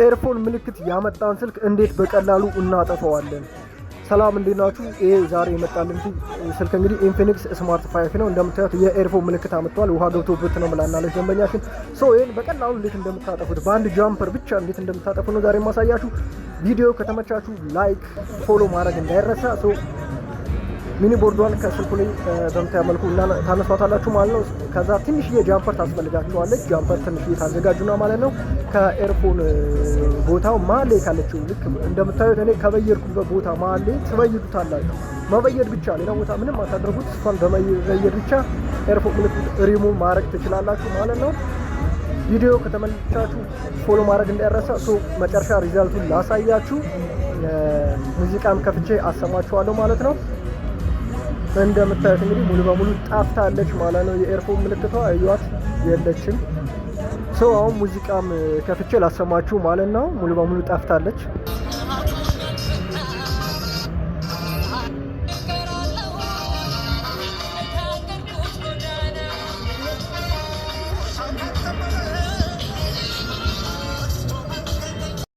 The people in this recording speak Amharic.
Earphone ምልክት ያመጣን ስልክ እንዴት በቀላሉ እናጠፋዋለን? ሰላም፣ እንዴት ናችሁ? ይሄ ዛሬ የመጣልን ስልክ እንግዲህ Infinix Smart 5 ነው። እንደምታዩት የ earphone ምልክት አምጥቷል። ውሃ ገብቶበት ነው ብላናለች ደንበኛችን። So ይሄን በቀላሉ እንዴት እንደምታጠፉት፣ በአንድ jumper ብቻ እንዴት እንደምታጠፉ ነው ዛሬ የማሳያችሁ። ቪዲዮ ከተመቻችሁ like፣ follow ማድረግ እንዳይረሳ። So mini board ዷን ከስልኩ ላይ በምታያ መልኩ ታነሷታላችሁ ማለት ነው። ከዛ ትንሽዬ jumper ታስፈልጋችኋለች። Jumper ትንሽዬ ታዘጋጁና ማለት ነው፣ ከ earphone ቦታው መሀል ላይ ካለችው፣ ልክ እንደምታዩት እኔ ከበየድኩበት ቦታ መሀል ላይ ትበይዱታላችሁ። መበየድ ብቻ፣ ሌላ ቦታ ምንም አታደርጉት። እሷን በመበየድ ብቻ ኤርፎን ምልክት ሪሙቭ ማድረግ ትችላላችሁ ማለት ነው። ቪዲዮ ከተመቻችሁ follow ማድረግ እንዳይረሳ። So መጨረሻ result ኡን ላሳያችሁ፣ ሙዚቃም ከፍቼ አሰማችኋለሁ ማለት ነው። እንደምታዩት እንግዲህ ሙሉ በሙሉ ጠፍታለች ማለት ነው። የ earphone ምልክቷ እዩዋት፣ የለችም። So አሁን ሙዚቃም ከፍቼ ላሰማችሁ ማለት ነው። ሙሉ በሙሉ ጠፍታለች።